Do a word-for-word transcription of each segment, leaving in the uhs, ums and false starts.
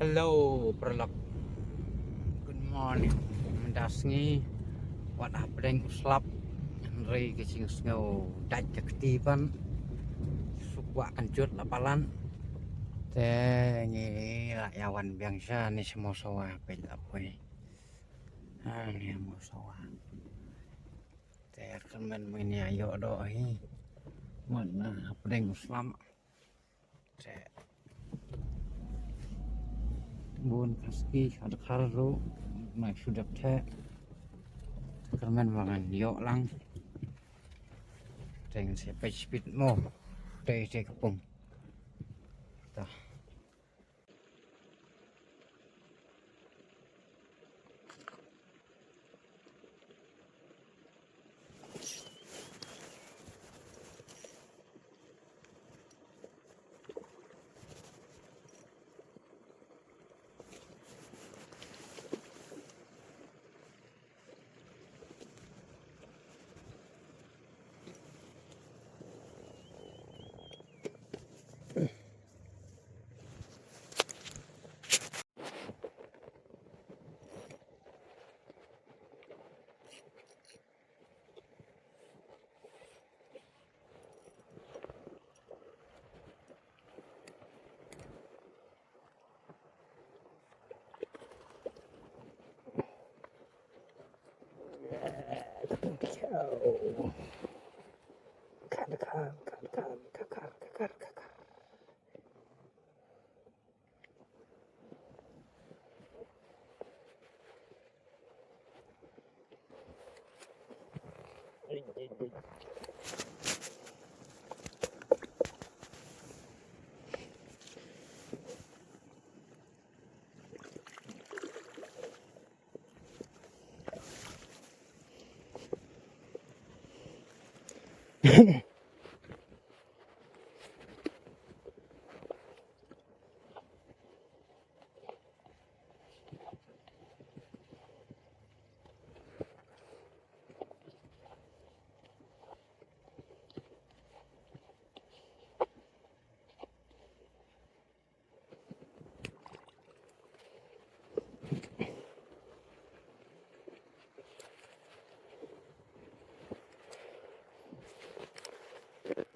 Hello paralok. Good morning. Mynta sngi wat hapdeng u slap. Hynrei ka jingsngew dait ka kti pat. Suk wah kan jot la palat. Te ngi la ïa wan biang sha ne sha Mawsawa peit la poi. Ha ne Mawsawa. Te kyrmen mynne ïoh doh hi. Wat na hapdeng u slap. Te bun ka ski ka dkhar ruh. Mai shu dep te. Kyrmen ba ngan ïoh lang. Te ngan sa peit speed mo. Te te ka pung. Ta.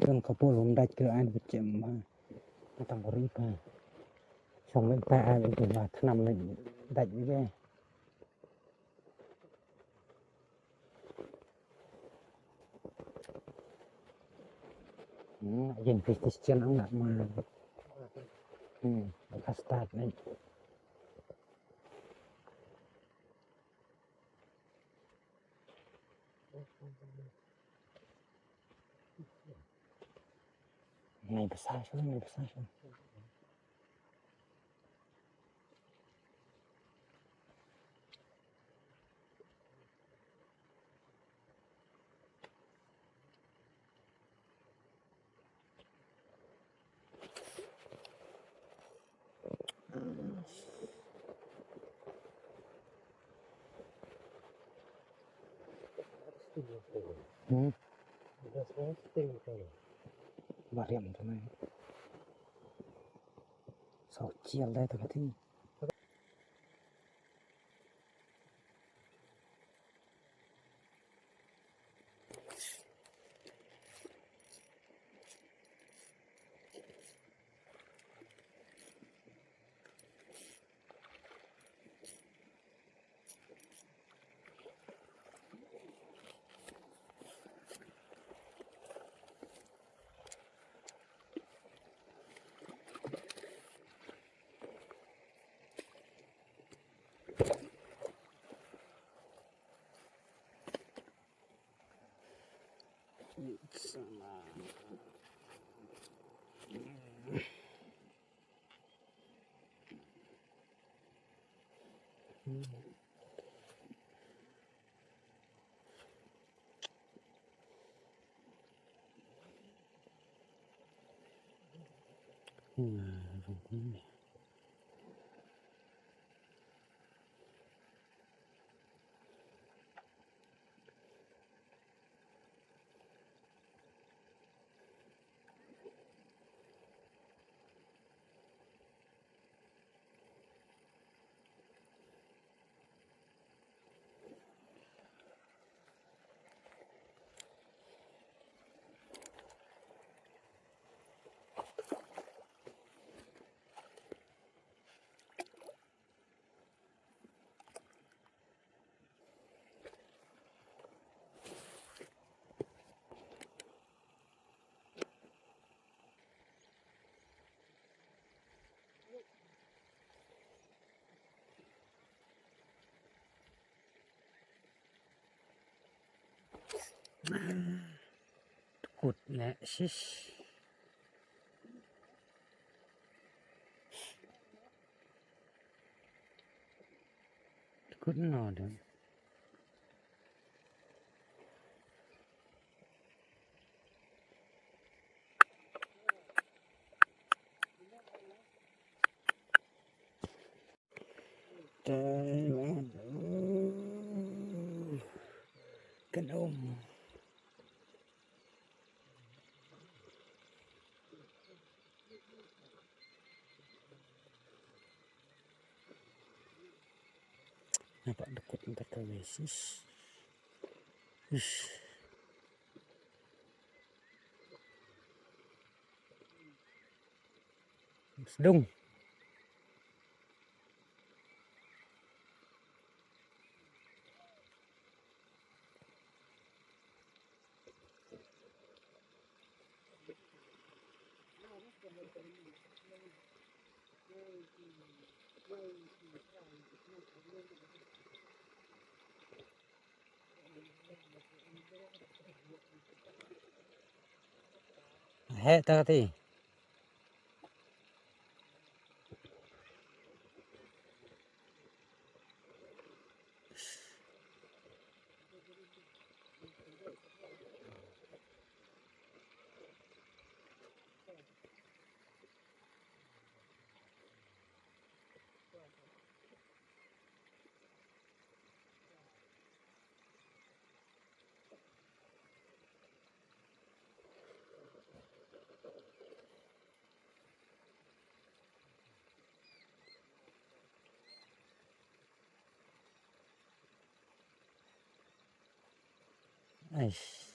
Don ka pul um dait ka ai ba chem ma. Ka tang ko ri ka. Shong leh ta ai ba thnam leh dait ni ke. Hmm, yin fifty cent ang nak ma. Hmm, ka start ni. Nai basa shun, nai basa shun. Hmm. Ba riam tu nai. Sau chial dai tu kati. Kut ne shish. Kut no de. Taiwan. Kan um. Nampak dukut ntar ke Yesus. Ish. Sedung. Heh, ta kati. Aish.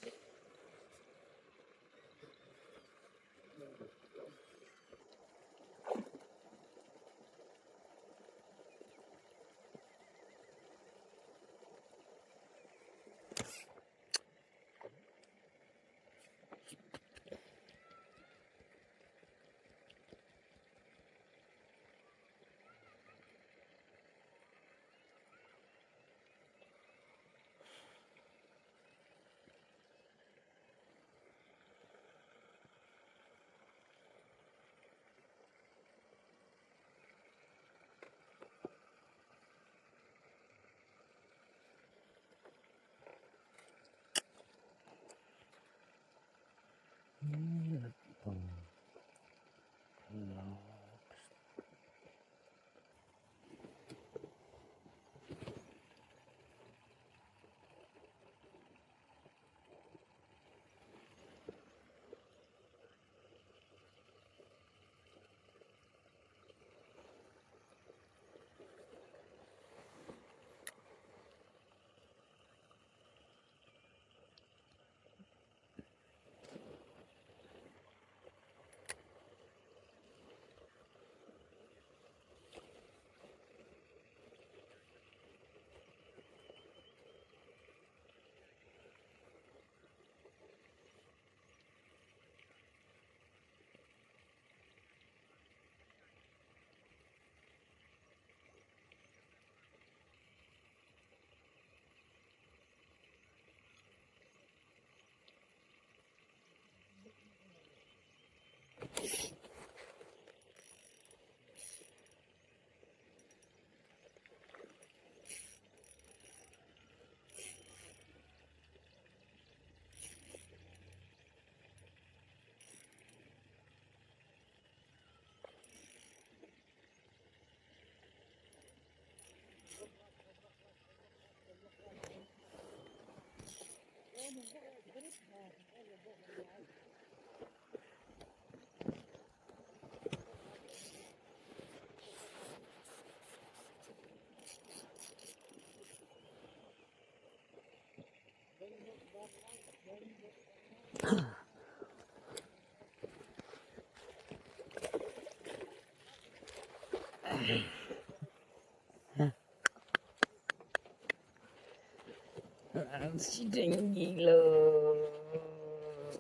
Sidang gila.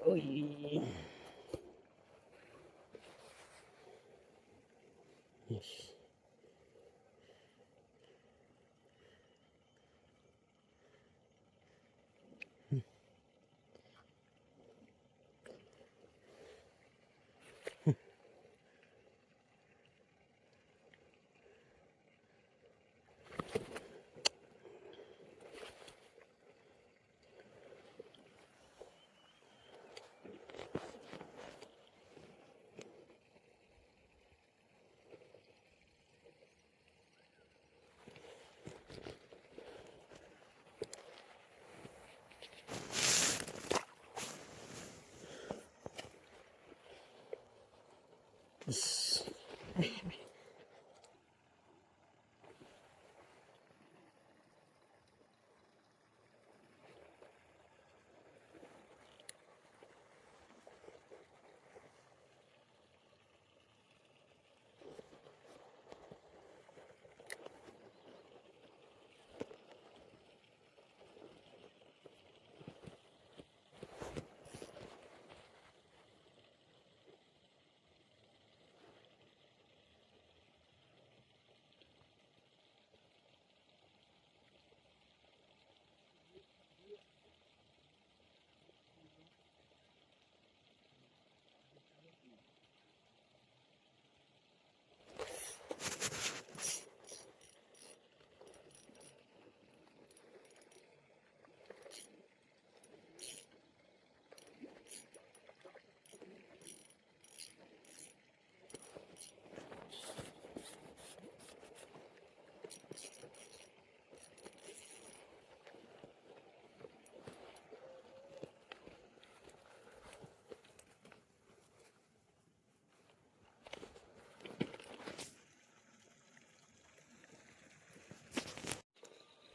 Oi. Yes.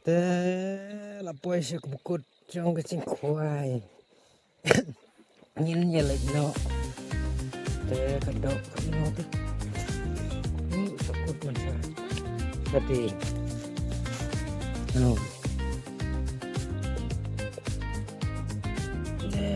Te la poi sha ka bukut jong ka jingkhwai. Ngin ïa leit noh. Te ka doh ka noh te. Hmm, ka kut man sha. Ka ti. Ano. Te.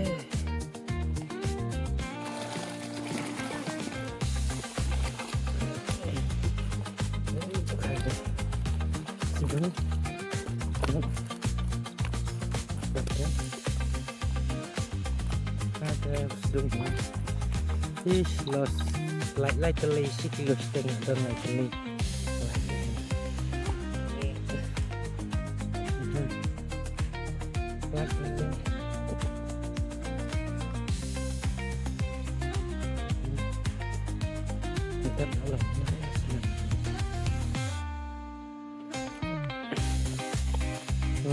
Ish, los. Lai, lai tylli shi kilo shiteng, don lai tylli.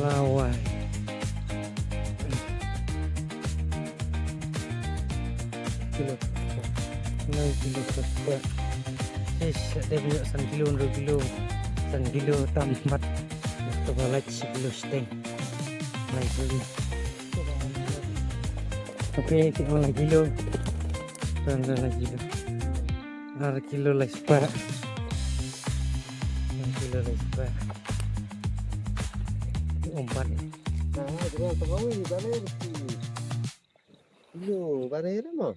Lawai. Kilo. Lai kilo saspa. Ish, ade bynta san kilo, hynriew kilo. San kilo tam mat. Te ba lai shi kilo shiteng. Lai kilo. Okay, te lai kilo. Tan lai kilo. Ar kilo lai spah. Ar kilo lai spah. Umpat. Nah, kilo, kilo, kilo, kilo.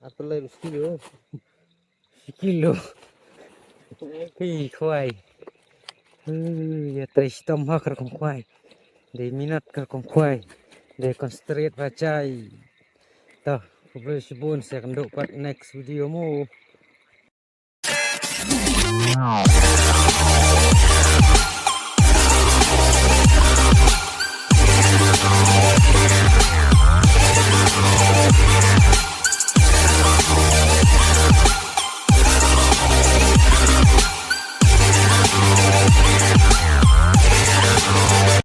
Ar pynlait kilo. Kilo. Hi khwai. Ïa trei shitom ha ka rukom khwai. Dei minot ka rukom khwai. Dei concentrate ba jai. Toh, khublei shibun, sa ïakynduh pat next video mo.